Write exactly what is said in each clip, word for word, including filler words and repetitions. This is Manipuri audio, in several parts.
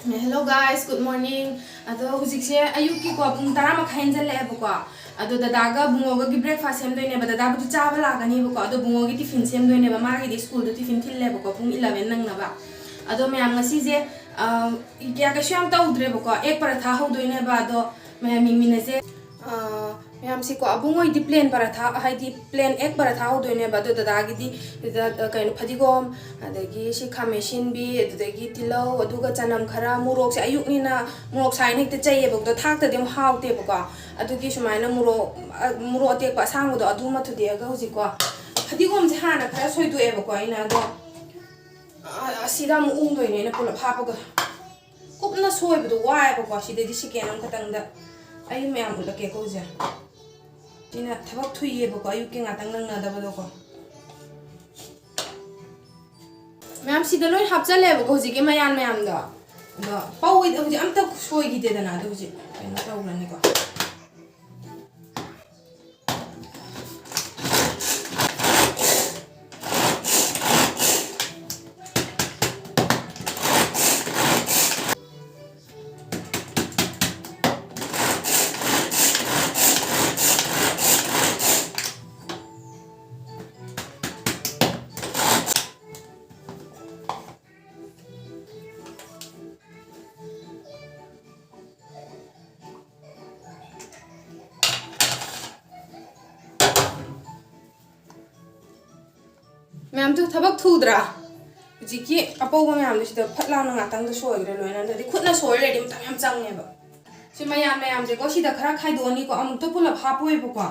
Hello guys, good morning. ꯑꯗꯣ ꯍꯧꯖꯤꯛꯁꯦ ꯑꯌꯨꯛꯀꯤꯀꯣ ꯄꯨꯡ ꯇꯔꯥ ꯃꯈꯥꯏ ꯍꯦꯟꯖꯜꯂꯛꯑꯦꯕꯀꯣ꯫ ꯑꯗꯣ ꯗꯗꯥꯒ ꯕꯨꯡꯉꯣꯒꯒꯤ breakfast ꯁꯦꯝꯗꯣꯏꯅꯦꯕ꯫ ꯗꯗꯥꯕꯨꯗꯤ ꯆꯥꯕ ꯂꯥꯛꯀꯅꯦꯕꯀꯣ, ꯑꯗꯣ ꯕꯨꯡꯉꯣꯒꯤ tiffin ꯁꯦꯝꯗꯣꯏꯅꯦꯕ꯫ ꯃꯥꯒꯤꯗꯤ ꯁ꯭ꯀꯨꯜꯗ tiffin ꯊꯤꯜꯂꯦꯕꯀꯣ, ꯄꯨꯡ eleven ꯅꯪꯅꯕ꯫ ꯑꯗꯣ ꯃꯌꯥꯝ, ꯉꯁꯤꯁꯦ ꯑ, ꯀꯌꯥ ꯀꯩꯁꯨ ꯌꯥꯝ ꯇꯧꯗ꯭ꯔꯦꯕꯀꯣ꯫ Egg paratha ꯍꯧꯗꯣꯏꯅꯦꯕ꯫ ꯑꯗꯣ ꯃꯌꯥꯝ ꯌꯦꯡꯃꯤꯟꯅꯁꯦ꯫ ꯑ, ꯃꯌꯥꯝꯁꯤꯀꯣ, ꯑꯕꯨꯡꯉꯣꯏꯗꯤ plain paratha, ꯍꯥꯏꯗꯤ plain egg paratha ꯍꯧꯗꯣꯏꯅꯦꯕ꯫ ꯑꯗꯣ ꯗꯗꯥꯒꯤꯗꯤ ꯁꯤꯗ, ꯑ, ꯀꯩꯅꯣ, ꯐꯗꯤꯒꯣꯝ, ꯑꯗꯒꯤ ꯁꯤ ꯈꯥꯃꯦꯟ ꯑꯁꯤꯟꯕꯤ, ꯑꯗꯨꯗꯒꯤ ꯇꯤꯜꯍꯧ, ꯑꯗꯨꯒ ꯆꯅꯝ ꯈꯔ, ꯃꯣꯔꯣꯛꯁꯦ ꯑꯌꯨꯛꯅꯤꯅ ꯃꯣꯔꯣꯛ ꯁꯥꯏꯅ ꯍꯦꯛꯇ ꯆꯩꯌꯦꯕꯀꯣ, ꯑꯗꯣ ꯊꯥꯛꯇꯗꯤ ꯑꯃꯨꯛ ꯍꯥꯎꯇꯦꯕꯀꯣ꯫ ꯑꯗꯨꯒꯤ ꯁꯨꯃꯥꯏꯅ ꯃꯣꯔꯣꯛ, ꯑ, ꯃꯣꯔꯣꯛ ꯑꯇꯦꯛꯄ ꯑꯁꯥꯡꯕꯗꯣ ꯑꯗꯨ ꯑꯃ ꯊꯨꯗꯦꯛꯑꯒ ꯍꯧꯖꯤꯛꯀꯣ ꯐꯗꯤꯒꯣꯝꯁꯦ ꯍꯥꯟꯅ ꯈꯔ ꯁꯣꯏꯗꯣꯛꯑꯦꯕꯀꯣ ꯑꯩꯅ꯫ ꯑꯗꯣ, ꯑ, ꯑꯁꯤꯗ ꯑꯃꯨꯛ ꯎꯪꯗꯣꯏꯅꯦ ꯑꯩꯅ ꯄꯨꯂꯞ ꯍꯥꯞꯄꯒ꯫ ꯀꯨꯞꯅ ꯁꯣꯏꯕꯗꯣ ꯋꯥꯏꯑꯦꯕꯀꯣ꯫ ꯁꯤꯗꯩꯗꯤ second ꯑꯃꯈꯛꯇꯪꯗ ꯑꯩ ꯃꯌꯥꯝ ꯎꯠꯂꯛꯀꯦꯀꯣ ꯍꯧꯖꯤꯛ꯫ ꯁꯤꯅ ꯊꯕꯛ ꯊꯨꯏꯌꯦꯕꯀꯣ, ꯑꯌꯨꯛꯀꯤ ꯉꯥꯛꯇꯪ ꯅꯪꯅꯗꯕꯗꯣꯀꯣ꯫ ꯃꯌꯥꯝ ꯁꯤꯗ ꯂꯣꯏ ꯍꯥꯞꯆꯜꯂꯦꯕꯀꯣ ꯍꯧꯖꯤꯛꯀꯤ ꯃꯌꯥꯟ ꯃꯌꯥꯝꯗꯣ꯫ ꯑꯗꯣ ꯄꯧꯋꯦ ꯍꯧꯖꯤꯛ ꯑꯝꯇ ꯁꯣꯏꯈꯤꯗꯦꯗꯅ꯫ ꯑꯗꯣ ꯍꯧꯖꯤꯛ ꯀꯩꯅꯣ ꯇꯧꯈ꯭ꯔꯅꯤꯀꯣ꯫ ꯃꯌꯥꯝꯗꯨ ꯊꯕꯛ ꯊꯨꯗ꯭ꯔꯥ? ꯍꯧꯖꯤꯛꯀꯤ ꯑꯄꯧꯕ ꯃꯌꯥꯝꯗꯣ ꯁꯤꯗ ꯐꯠ ꯂꯥꯎꯅ ꯉꯥꯛꯇꯪꯗ ꯁꯣꯏꯈ꯭ꯔꯦ ꯂꯣꯏꯅ꯫ ꯅꯠꯇ꯭ꯔꯗꯤ ꯈꯨꯠꯅ ꯁꯣꯏꯔ ꯂꯩꯔꯗꯤ ꯃꯇꯝ ꯌꯥꯝ ꯆꯪꯉꯦꯕ꯫ ꯁꯤ ꯃꯌꯥꯝ ꯃꯌꯥꯝꯁꯦꯀꯣ ꯁꯤꯗ ꯈꯔ ꯈꯥꯏꯗꯣꯛꯑꯅꯤꯀꯣ, ꯑꯃꯨꯛꯇ ꯄꯨꯂꯞ ꯍꯥꯞꯄꯣꯏꯕꯀꯣ꯫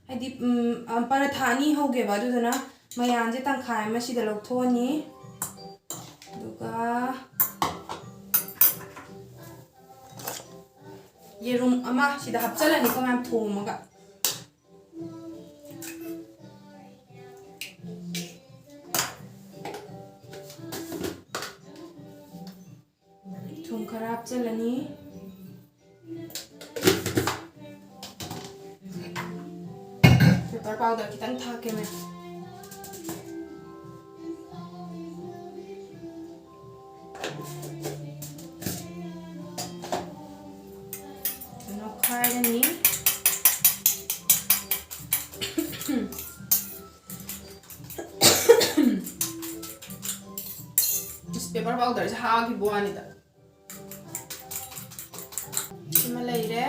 ꯍꯥꯏꯗꯤ, ꯎꯝ, ꯑ, ꯄꯔꯥꯊꯥ ꯑꯅꯤ ꯍꯧꯒꯦꯕ, ꯑꯗꯨꯗꯨꯅ ꯃꯌꯥꯟꯁꯦ ꯇꯪꯈꯥꯏ ꯑꯃ ꯁꯤꯗ ꯂꯧꯊꯣꯛꯑꯅꯤ꯫ ꯑꯗꯨꯒ ꯌꯦꯔꯨꯝ ꯑꯃ ꯁꯤꯗ ꯍꯥꯞꯆꯜꯂꯅꯤꯀꯣ, ꯃꯌꯥꯝ ꯊꯣꯡꯉꯒ꯫ ꯊꯨꯝ ꯈꯔ ꯍꯥꯞꯆꯜꯂꯅꯤ꯫ Pepper powder ꯈꯤꯇꯪ ꯊꯥꯛꯀꯦ ꯃꯌꯥꯝ꯫ ꯍꯥꯏꯔꯅꯤ꯫ ꯏꯁ, paper powderꯁꯦ ꯍꯥꯈꯤꯕ ꯋꯥꯅꯤꯗ꯫ ꯁꯤꯃ ꯂꯩꯔꯦ꯫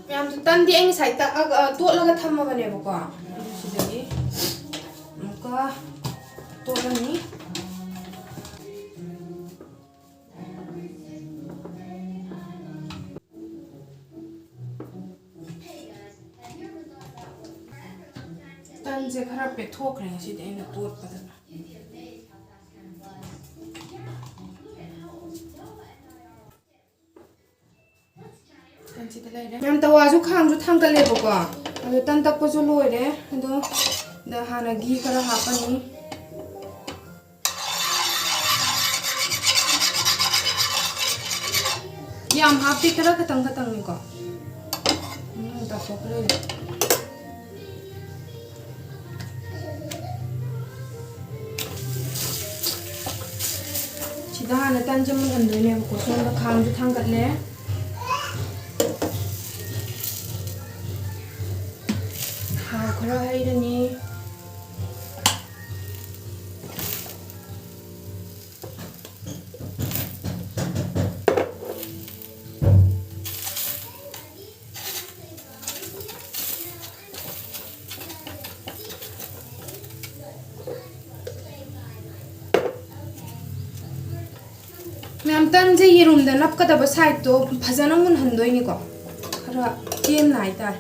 ꯃꯌꯥꯝꯁꯨ ꯇꯟꯗꯤ ꯑꯩ ꯉꯁꯥꯏ ꯇꯛꯑꯒ, ꯇꯣꯠꯂꯒ ꯊꯝꯃꯕꯅꯦꯕꯀꯣ꯫ ꯑꯗꯨ ꯁꯤꯗꯒꯤ ꯑꯃꯨꯛꯀ ꯇꯣꯠꯂꯅꯤ꯫ ꯇꯟꯁꯦ ꯈꯔ ꯄꯦꯠꯊꯣꯛꯈ꯭ꯔꯦ ꯉꯁꯤꯗꯤ ꯑꯩꯅ ꯇꯣꯠꯄꯗ꯫ ꯇꯟꯁꯤꯗ ꯂꯩꯔꯦ꯫ ꯌꯥꯝ ꯇꯋꯥꯁꯨ ꯈꯥꯡꯁꯨ ꯊꯥꯡꯒꯠꯂꯦꯕꯀꯣ꯫ ꯑꯗꯣ ꯇꯟ ꯇꯛꯄꯁꯨ ꯂꯣꯏꯔꯦ꯫ ꯑꯗꯣ ꯗ ꯍꯥꯟꯅ ꯘꯤ ꯈꯔ ꯍꯥꯞꯄꯅꯤ꯫ ꯌꯥꯝ ꯍꯥꯞꯇꯦ, ꯈꯔ ꯈꯇꯪ ꯈꯇꯪꯅꯤꯀꯣ꯫ ꯎꯝ, ꯇꯥꯊꯣꯛꯈ꯭ꯔꯦ꯫ ꯁꯤꯗ ꯍꯥꯟꯅ ꯇꯟꯁꯦ ꯃꯨꯟꯍꯟꯗꯣꯏꯅꯦꯕꯀꯣ꯫ ꯁꯣꯝꯗ ꯈꯥꯡꯁꯨ ꯊꯥꯡꯒꯠꯂꯦ꯫ ꯊꯥꯎ ꯈꯔ ꯍꯩꯔꯅꯤ꯫ ꯃꯌꯥꯝ, ꯇꯟꯁꯦ ꯌꯦꯔꯨꯝꯗ ꯅꯞꯀꯗꯕ sideꯇꯣ ꯐꯖꯅ ꯃꯨꯟꯍꯟꯗꯣꯏꯅꯤꯀꯣ꯫ ꯈꯔ ꯆꯦꯟꯅ ꯍꯥꯏꯇꯥꯔꯦ꯫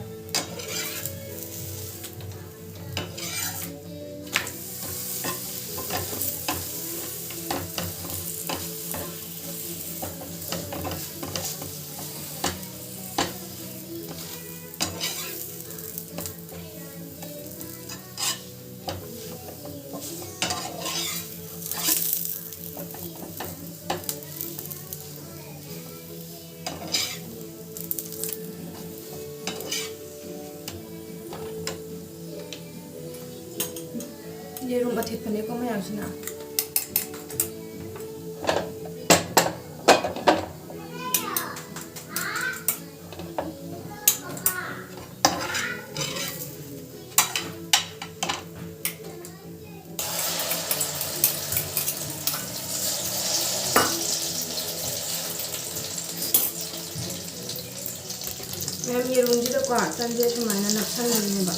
ꯌꯦꯔꯨꯝ ꯑꯊꯤꯠꯄꯅꯦꯀꯣ ꯃꯌꯥꯝꯁꯤꯅ꯫ ꯌꯦꯔꯨꯝꯁꯤꯗꯀꯣ ꯇꯟꯁꯦ ꯁꯨꯃꯥꯏꯅ ꯅꯞꯁꯟꯗꯣꯏꯅꯦꯕ꯫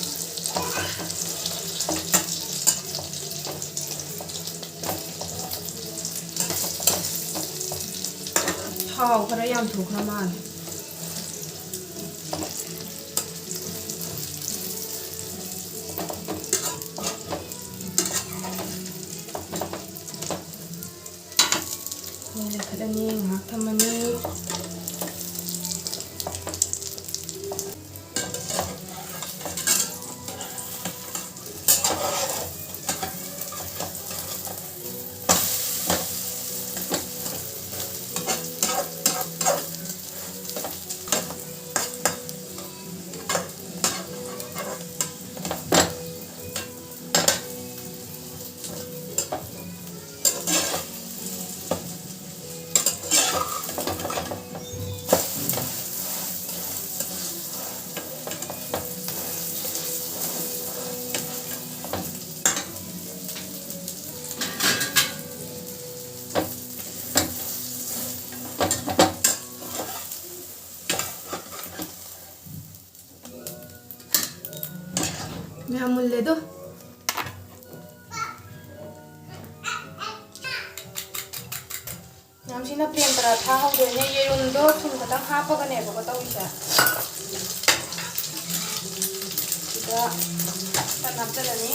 ꯊꯥꯎ ꯈꯔ ꯌꯥꯝ ꯊꯣꯛꯈ꯭ꯔ ꯃꯥꯜꯂꯦ꯫ ꯃꯩ ꯂꯩꯈꯠꯂꯅꯤ, ꯉꯥꯏꯍꯥꯛ ꯊꯝꯃꯅꯤ꯫ ꯃꯌꯥꯝ ꯃꯨꯜꯂꯦ ꯑꯗꯣ꯫ ꯃꯌꯥꯝꯁꯤꯅ ꯄ꯭ꯂꯦꯟ ꯄꯔꯥꯊꯥ ꯍꯧꯗꯣꯏꯅꯦ꯫ ꯌꯦꯔꯨꯝꯗꯣ ꯊꯨꯝ ꯈꯛꯇꯪ ꯍꯥꯞꯄꯒꯅꯦꯕꯀꯣ ꯇꯧꯔꯤꯁꯦ꯫ ꯁꯤꯗ ꯇꯟ ꯍꯥꯞꯆꯜꯂꯅꯤ꯫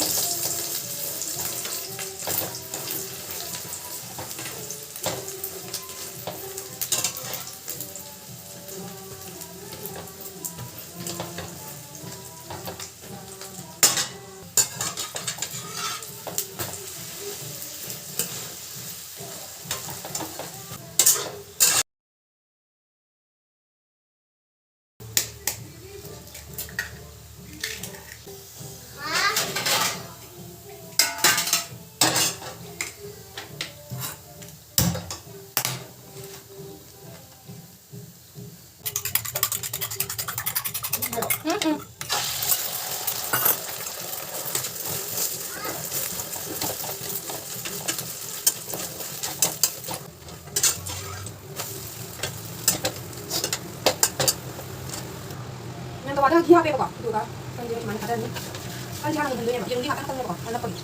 ꯆꯥꯛ ꯍꯥꯞꯄꯦꯕꯀꯣ, ꯑꯗꯨꯒ ꯀꯟꯁꯦ ꯁꯨꯃꯥꯏꯅ ꯊꯥꯗꯔꯅꯤ꯫ ꯀꯟꯁꯦ ꯍꯥꯟꯅ ꯃꯨꯟꯍꯟꯗꯣꯏꯅꯦꯕ, ꯌꯦꯔꯨꯝꯗꯤ ꯉꯥꯛꯇꯪ ꯊꯝꯃꯦꯕꯀꯣ, ꯅꯞꯄꯒꯤ꯫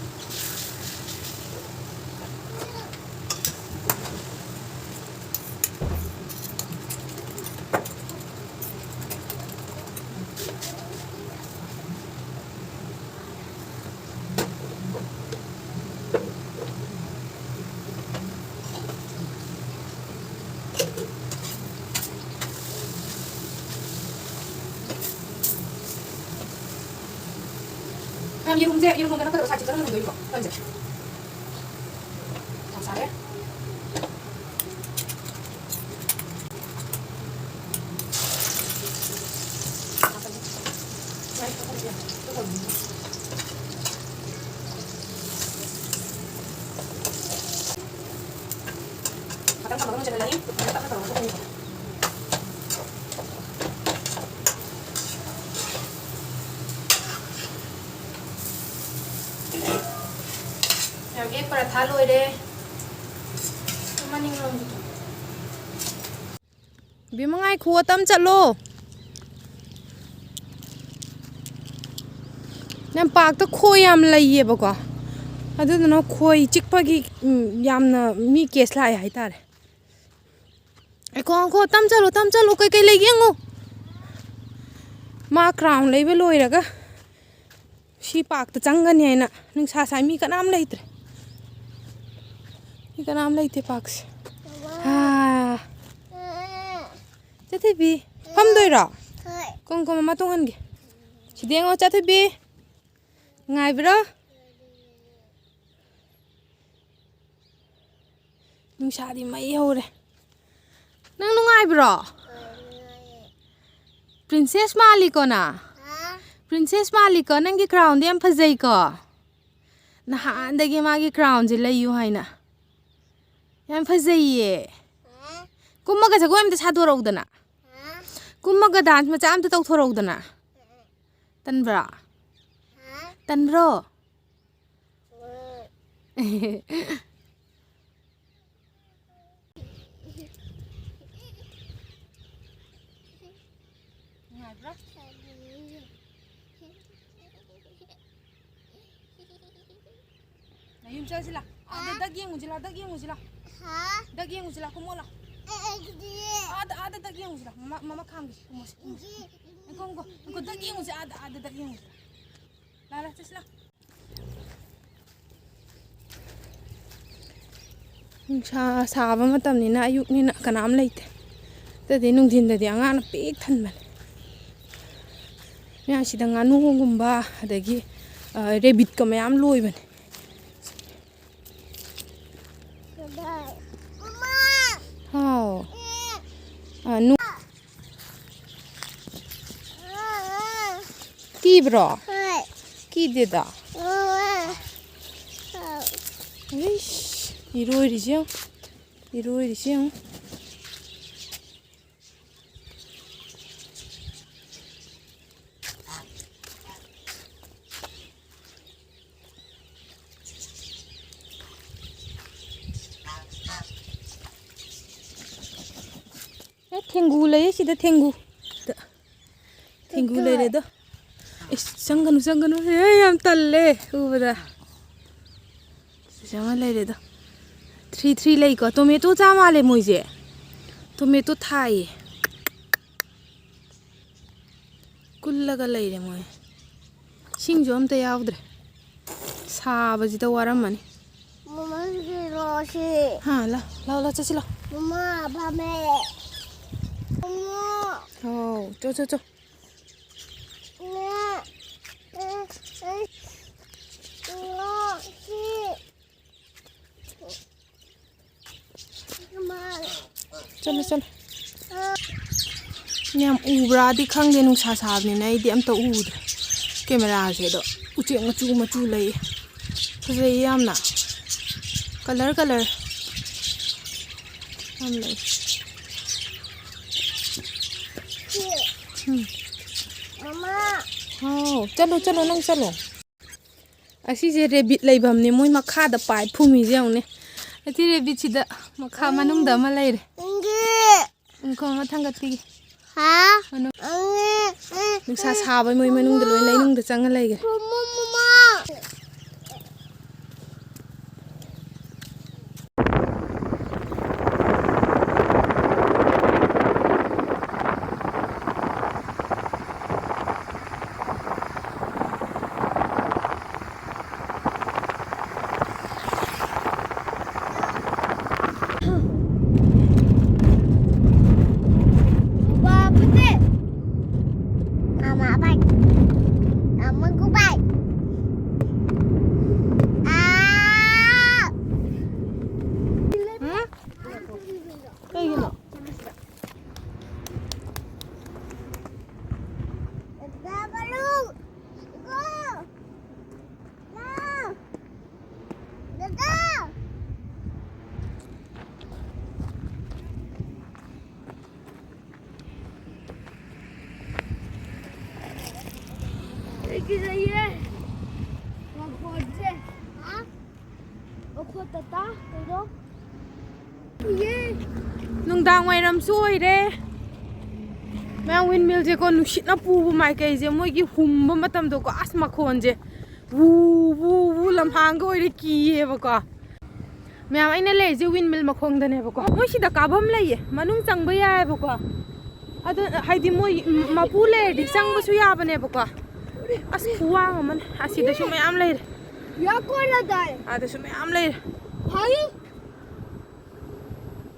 ꯌꯦꯔꯨꯝꯁꯦ, ꯌꯦꯔꯨꯝ ꯂꯣꯝꯗ ꯅꯠꯇꯕ side ꯆꯤꯛꯄꯗ ꯂꯣꯏꯗꯣꯏꯅꯤꯀꯣ, ꯀꯟꯁꯦ꯫ ꯌꯥꯝ ꯁꯥꯔꯦ꯫ ꯉꯥꯛꯇꯪ ꯊꯝꯃꯒ ꯃꯨꯟꯖꯜꯍꯜꯂꯅꯤ꯫ ꯇꯞꯅ ꯇꯧꯔꯒ ꯊꯣꯡꯉꯤꯀꯣ꯫ ꯌꯥꯝ ꯑꯦꯛ ꯄꯔꯥꯊꯥ ꯂꯣꯏꯔꯦ꯫ ꯃꯅꯤꯡꯂꯣꯝꯒꯤꯗꯣ꯫ ꯏꯕꯦꯝꯃ, ꯉꯥꯏꯈꯨꯑꯣ, ꯇꯝ ꯆꯠꯂꯣ꯫ ꯂꯝꯄꯥꯛꯇ ꯈꯣꯏ ꯌꯥꯝ ꯂꯩꯌꯦꯕꯀꯣ, ꯑꯗꯨꯗꯨꯅ ꯈꯣꯏ ꯆꯤꯛꯄꯒꯤ, ꯎꯝ, ꯌꯥꯝꯅ ꯃꯤ case ꯂꯥꯛꯑꯦ ꯍꯥꯏꯇꯥꯔꯦ꯫ ꯉꯥꯏꯈꯣ, ꯉꯥꯏꯈꯣ, ꯇꯝ ꯆꯠꯂꯣ, ꯇꯝ ꯆꯠꯂꯣ, ꯀꯩꯀꯩ ꯂꯩꯒꯦ ꯌꯦꯡꯉꯨ꯫ ꯃꯥ crown ꯂꯩꯕ ꯂꯣꯏꯔꯒ ꯁꯤ parkꯇ ꯆꯪꯒꯅꯤ ꯍꯥꯏꯅ ꯅꯨꯡꯁꯥ ꯁꯥꯏ꯫ ꯃꯤ ꯀꯅꯥꯝ ꯂꯩꯇ꯭ꯔꯦ꯫ ꯃꯤ ꯀꯅꯥꯝ ꯂꯩꯇꯦ parkꯁꯦ꯫ ꯑꯥ꯫ ꯆꯠꯊꯣꯏꯕꯤ, ꯐꯝꯗꯣꯏꯔꯣ? ꯍꯣꯏ꯫ ꯀꯨꯝ, ꯀꯨꯝ, ꯃꯃꯥ ꯇꯣꯡꯍꯟꯒꯦ꯫ ꯁꯤꯗ ꯌꯦꯡꯉꯣ, ꯆꯠꯊꯣꯏꯕꯤ꯫ ꯅꯨꯡꯉꯥꯏꯕ꯭ꯔꯣ? ꯅꯨꯡꯁꯥꯗꯤ ꯃꯩ ꯍꯧꯔꯦ꯫ ꯅꯪ ꯅꯨꯡꯉꯥꯏꯕ꯭ꯔꯣ? ꯍꯣꯏ, ꯅꯨꯡꯉꯥꯏꯌꯦ꯫ Princess ꯃꯥꯜꯂꯤꯀꯣ ꯅꯪ? ꯍꯥ? Princess ꯃꯥꯜꯂꯤꯀꯣ? ꯅꯪꯒꯤ crownꯗꯤ ꯌꯥꯝ ꯐꯖꯩꯀꯣ? ꯅꯍꯥꯟꯗꯒꯤ ꯃꯥꯒꯤ crownꯁꯦ ꯂꯩꯌꯨ ꯍꯥꯏꯅ꯫ ꯌꯥꯝ ꯐꯖꯩꯌꯦ꯫ ꯍꯥ? ꯀꯨꯝꯃꯒ ꯖꯒꯣꯏ ꯑꯝꯇ ꯁꯥꯗꯣꯔꯛꯎꯗꯅ꯫ ꯍꯥ? ꯀꯨꯝꯃꯒ dance ꯃꯆꯥ ꯑꯝꯇ ꯇꯧꯊꯣꯔꯛꯎꯗꯅ꯫ ꯇꯟꯕ꯭ꯔꯥ? ꯍꯥ? ꯇꯟꯕ꯭ꯔꯣ? ꯅꯨꯡꯉꯥꯏꯕ꯭ꯔꯥ? ꯆꯠꯁꯤ ꯂꯥ꯫ ꯑꯥꯗ ꯗꯛ ꯌꯦꯡꯉꯨꯁꯤ ꯂꯥ, ꯗꯛ ꯌꯦꯡꯉꯨꯁꯤ ꯂꯥ꯫ ꯍꯥ? ꯗꯛ ꯌꯦꯡꯉꯨꯁꯤ ꯂꯥ, ꯀꯨꯝꯃꯣ ꯂꯥ꯫ ꯑꯦ, ꯑꯦ, ꯑꯗꯨꯗꯤ꯫ ꯑꯥꯗ, ꯑꯥꯗ ꯗꯛ ꯌꯦꯡꯉꯨꯁꯤ ꯂꯥ꯫ ꯃꯃꯥ, ꯃꯃꯥ ꯈꯥꯝꯒꯦ, ꯀꯨꯝꯃꯣꯁꯤ, ꯀꯨꯝꯃꯣꯁꯤ꯫ ꯑꯦ, ꯀꯨꯝꯃꯣ, ꯀꯨꯝꯃꯣ, ꯗꯛ ꯌꯦꯡꯉꯨꯁꯤ, ꯑꯥꯗ, ꯑꯥꯗ ꯗꯛ ꯌꯦꯡꯉꯨꯁꯤ ꯂꯥ꯫ ꯂꯥ, ꯂꯥ, ꯆꯠꯁꯤ ꯂꯥ꯫ ꯅꯨꯡꯁꯥ ꯁꯥꯕ ꯃꯇꯝꯅꯤꯅ ꯑꯌꯨꯛꯅꯤꯅ ꯀꯅꯥꯝ ꯂꯩꯇꯦ꯫ ꯑꯗꯨꯗꯤ ꯅꯨꯡꯊꯤꯟꯗꯗꯤ ꯑꯉꯥꯡꯅ ꯄꯤꯛ ꯊꯟꯕꯅꯦ꯫ ꯃꯌꯥꯝꯁꯤꯗ ꯉꯥꯅꯨꯒꯨꯝꯕ ꯑꯗꯒꯤ, ꯑ, ꯔꯦꯕꯤꯠꯀ ꯃꯌꯥꯝ ꯂꯣꯏꯕꯅꯦ꯫ ꯃꯃꯥ! ꯍꯥꯎ꯫ ꯑꯦ꯫ ꯑ, ꯅꯨ-, ꯀꯤꯕ꯭ꯔꯣ? ꯍꯣꯏ꯫ ꯀꯤꯗꯦꯗ꯫ ꯍꯣꯏ꯫ ꯏꯁ, ꯏꯔꯣꯏꯔꯤꯁꯦ ꯌꯦꯡꯉꯨ꯫ ꯏꯔꯣꯏꯔꯤꯁꯦ ꯌꯦꯡꯉꯨ꯫ ꯑꯦ, ꯊꯦꯡꯒꯨ ꯂꯩꯌꯦ ꯁꯤꯗ, ꯊꯦꯡꯒꯨ꯫ ꯊꯦꯡꯒꯨ ꯂꯩꯔꯦꯗꯣ꯫ ꯏꯁ, ꯆꯪꯒꯅꯨ, ꯆꯪꯒꯅꯨ꯫ ꯑꯦ, ꯌꯥꯝ ꯇꯜꯂꯦ ꯎꯕꯗ꯫ ꯁꯤꯁꯦ ꯑꯃ ꯂꯩꯔꯦꯗꯣ꯫ ꯊ꯭ꯔꯤ ꯊ꯭ꯔꯤ ꯂꯩꯀꯣ꯫ ꯇꯣꯃꯦꯇꯣ ꯆꯥ ꯃꯥꯜꯂꯦ ꯃꯣꯏꯁꯦ꯫ ꯇꯣꯃꯦꯇꯣ ꯊꯥꯏꯌꯦ꯫ ꯀꯨꯜꯂꯒ ꯂꯩꯔꯦ ꯃꯣꯏ꯫ ꯏꯁꯤꯡꯁꯨ ꯑꯝꯇ ꯌꯥꯎꯗ꯭ꯔꯦ꯫ ꯁꯥꯕꯁꯤꯗ ꯋꯥꯔꯝꯃꯅꯤ꯫ ꯃꯃꯥ, ꯁꯤ ꯂꯥꯛꯑꯣ, ꯁꯤ꯫ ꯍꯥ, ꯂꯥ, ꯂꯥꯎ, ꯂꯥꯎ, ꯆꯠꯁꯤ ꯂꯥꯎ꯫ ꯃꯃꯥ, ꯐꯝꯃꯦ꯫ ꯃꯃꯥ꯫ ꯍꯥꯎ, ꯆꯣ, ꯆꯣ, ꯆꯣ꯫ ꯃꯃꯥ, ꯁꯤ꯫ ꯆꯠꯂꯣ, ꯆꯠꯂꯣ꯫ ꯌꯥꯝ ꯎꯕ꯭ꯔꯥꯗꯤ ꯈꯪꯗꯦ, ꯅꯨꯡꯁꯥ ꯁꯥꯕꯅꯤꯅ ꯑꯩꯗꯤ ꯑꯝꯇ ꯎꯗ꯭ꯔꯦ꯫ ꯀꯦꯃꯦꯔꯥꯁꯦ ꯑꯗꯣ ꯎꯆꯦꯛ ꯃꯆꯨ ꯃꯆꯨ ꯂꯩꯌꯦ꯫ ꯐꯖꯩꯌꯦ ꯌꯥꯝꯅ꯫ Colour colour ꯌꯥꯝ ꯂꯩ꯫ ꯎꯝ꯫ ꯃꯃꯥ꯫ ꯍꯥꯎ, ꯆꯠꯂꯣ, ꯆꯠꯂꯣ, ꯅꯪ ꯆꯠꯂꯣ꯫ ꯑꯁꯤꯁꯦ rabbit ꯂꯩꯐꯝꯅꯦ, ꯃꯣꯏ ꯃꯈꯥꯗ ꯄꯥꯏ ꯐꯨꯝꯃꯤꯁꯦ ꯌꯦꯡꯉꯨꯅꯦ꯫ ꯑꯁꯤ rabbitꯁꯤꯗ ꯃꯈꯥ ꯃꯅꯨꯡꯗ ꯑꯃ ꯂꯩꯔꯦ꯫ ꯏꯪꯒꯦ꯫ ꯎꯪꯈꯣ, ꯑꯃ ꯊꯥꯡꯒꯠꯄꯤꯒꯦ꯫ ꯍꯥ? ꯃꯅꯨꯡ-, ꯏꯪꯒꯦ꯫ ꯅꯨꯡꯁꯥ ꯁꯥꯕꯩ ꯃꯣꯏ ꯃꯅꯨꯡꯗ ꯂꯣꯏ ꯂꯩꯅꯨꯡꯗ ꯆꯪꯉ ꯂꯩꯈ꯭ꯔꯦ꯫ ꯃꯃꯥ, ꯃꯃꯥ꯫ ꯀꯤꯖꯩꯌꯦ꯫ ꯃꯈꯣꯟꯁꯦ꯫ ꯍꯥ? ꯃꯈꯣꯟ ꯇꯇꯥ ꯀꯩꯅꯣ? ꯀꯤꯌꯦ꯫ ꯅꯨꯡꯗꯥꯡ ꯋꯥꯏꯔꯝꯁꯨ ꯑꯣꯏꯔꯦ꯫ ꯃꯌꯥꯝ, windmill ꯁꯦꯀꯣ, ꯅꯨꯡꯁꯤꯠꯅ ꯄꯨꯕ ꯃꯥꯏꯀꯩꯁꯦ, ꯃꯣꯏꯒꯤ ꯍꯨꯝꯕ ꯃꯇꯝꯗꯀꯣ, ꯑꯁ, ꯃꯈꯣꯟꯁꯦ ꯋꯨ ꯋꯨ ꯋꯨ ꯂꯝꯍꯥꯡꯒ ꯑꯣꯏꯔꯦ, ꯀꯤꯌꯦꯕꯀꯣ꯫ ꯃꯌꯥꯝ, ꯑꯩꯅ ꯂꯩꯔꯤꯁꯦ windmill ꯃꯈꯣꯡꯗꯅꯦꯕꯀꯣ꯫ ꯃꯣꯏ ꯁꯤꯗ ꯀꯥꯐꯝ ꯂꯩꯌꯦ, ꯃꯅꯨꯡ ꯆꯪꯕ ꯌꯥꯏꯌꯦꯕꯀꯣ꯫ ꯑꯗꯨ ꯍꯥꯏꯗꯤ ꯃꯣꯏ ꯃꯄꯨ ꯂꯩꯔꯗꯤ ꯆꯪꯕꯁꯨ ꯌꯥꯕꯅꯦꯕꯀꯣ꯫ ꯑꯁ, ꯈꯨꯋꯥꯡ ꯑꯃꯅꯦ꯫ ꯑꯁꯤꯗꯁꯨ ꯃꯌꯥꯝ ꯂꯩꯔꯦ꯫ ꯌꯥ ꯀꯣꯟꯅ ꯇꯥꯏ꯫ ꯑꯥꯗꯁꯨ ꯃꯌꯥꯝ ꯂꯩꯔꯦ꯫ ꯍꯥꯏ꯫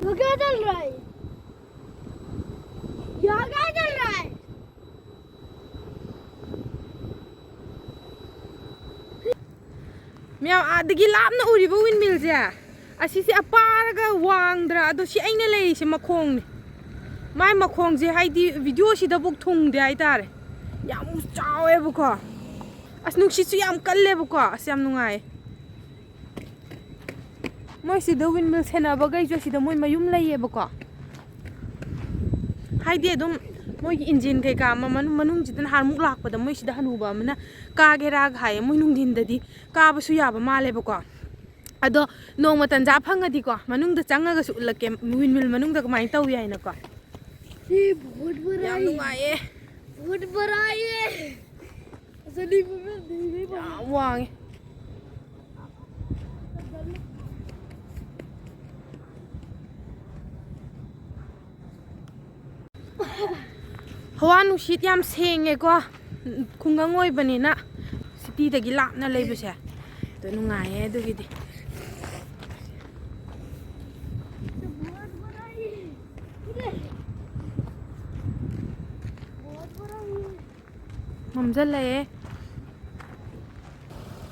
ꯌꯥ ꯀꯌꯥ ꯆꯜ ꯔꯍꯥ ꯍꯥꯏ? ꯌꯥ ꯀꯌꯥ ꯆꯜ ꯔꯍꯥ ꯍꯥꯏ? ꯃꯌꯥꯝ, ꯑꯥꯗꯒꯤ ꯂꯥꯞꯅ ꯎꯔꯤꯕ windmill ꯁꯦ, ꯑꯁꯤꯁꯦ ꯑꯄꯥꯔꯒ ꯋꯥꯡꯗ꯭ꯔꯥ? ꯑꯗꯣ ꯁꯤ ꯑꯩꯅ ꯂꯩꯔꯤꯁꯦ ꯃꯈꯣꯡꯅꯦ꯫ ꯃꯥꯏ ꯃꯈꯣꯡꯁꯦ ꯍꯥꯏꯗꯤ video ꯁꯤꯗꯕꯨꯛ ꯊꯨꯡꯗꯦ ꯍꯥꯏꯇꯥꯔꯦ꯫ ꯌꯥꯝ ꯆꯥꯎꯋꯦꯕꯀꯣ꯫ ꯑꯁ, ꯅꯨꯡꯁꯤꯠꯁꯨ ꯌꯥꯝ ꯀꯜꯂꯦꯕꯀꯣ꯫ ꯑꯁ, ꯌꯥꯝ ꯅꯨꯡꯉꯥꯏꯌꯦ꯫ ꯃꯣꯏ ꯁꯤꯗ windmill ꯁꯦꯟꯅꯕꯈꯩꯁꯨ ꯁꯤꯗ ꯃꯣꯏ ꯃꯌꯨꯝ ꯂꯩꯌꯦꯕꯀꯣ꯫ ꯍꯥꯏꯗꯤ ꯑꯗꯨꯝ ꯃꯣꯏꯒꯤ engine ꯀꯩꯀꯥ ꯑꯃ ꯃꯅꯨꯡ, ꯃꯅꯨꯡꯁꯤꯗ ꯅꯍꯥꯟꯃꯨꯛ ꯂꯥꯛꯄꯗ ꯃꯣꯏ ꯁꯤꯗ ꯍꯅꯨꯕ ꯑꯃꯅ ꯀꯥꯒꯦꯔꯥꯒ ꯍꯥꯏꯌꯦ꯫ ꯃꯣꯏ ꯅꯨꯡꯊꯤꯟꯗꯗꯤ ꯀꯥꯕꯁꯨ ꯌꯥꯕ ꯃꯥꯜꯂꯦꯕꯀꯣ꯫ ꯑꯗꯣ ꯅꯣꯡꯃ ꯇꯟꯖꯥ ꯐꯪꯉꯗꯤꯀꯣ, ꯃꯅꯨꯡꯗ ꯆꯪꯉꯒꯁꯨ ꯎꯠꯂꯛꯀꯦ, windmill ꯃꯅꯨꯡꯗ ꯀꯃꯥꯏꯅ ꯇꯧꯏ ꯍꯥꯏꯅꯀꯣ꯫ ꯌꯥꯝ ꯅꯨꯡꯉꯥꯏꯌꯦ꯫ ꯌꯥꯝ ꯋꯥꯡꯉꯦ꯫ ꯍꯋꯥ ꯅꯨꯡꯁꯤꯠ ꯌꯥꯝ ꯁꯦꯡꯉꯦꯀꯣ, ꯈꯨꯡꯒꯪ ꯑꯣꯏꯕꯅꯤꯅ꯫ City ꯗꯒꯤ ꯂꯥꯞꯅ ꯂꯩꯕꯁꯦ ꯑꯗꯣ ꯅꯨꯡꯉꯥꯏꯌꯦ ꯑꯗꯨꯒꯤꯗꯤ꯫ ꯃꯝꯁꯤꯜꯂꯛꯑꯦ꯫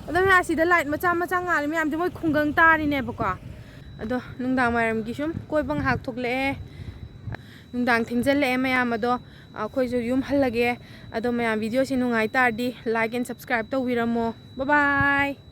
ꯑꯗꯣ ꯃꯌꯥꯝ, ꯑꯁꯤꯗ light ꯃꯆꯥ ꯃꯆꯥ ꯉꯥꯜꯂꯤ ꯃꯌꯥꯝꯁꯦ ꯃꯣꯏ ꯈꯨꯡꯒꯪ ꯇꯥꯔꯤꯅꯦꯕꯀꯣ꯫ ꯑꯗꯣ ꯅꯨꯡꯗꯥꯡ ꯋꯥꯏꯔꯝꯒꯤ ꯁꯨꯝ ꯀꯣꯏꯕ ꯉꯥꯏꯍꯥꯛ ꯊꯣꯛꯂꯛꯑꯦ꯫ ꯅꯨꯡꯗꯥꯡ ꯊꯦꯡꯖꯤꯜꯂꯛꯑꯦ ꯃꯌꯥꯝ꯫ ꯑꯗꯣ ꯑꯩꯈꯣꯏꯁꯨ ꯌꯨꯝ ꯍꯜꯂꯒꯦ꯫ ꯑꯗꯣ ꯃꯌꯥꯝ, video ꯁꯤ ꯅꯨꯡꯉꯥꯏ ꯇꯥꯔꯗꯤ like and subscribe ꯇꯧꯕꯤꯔꯝꯃꯣ꯫ Bye bye꯫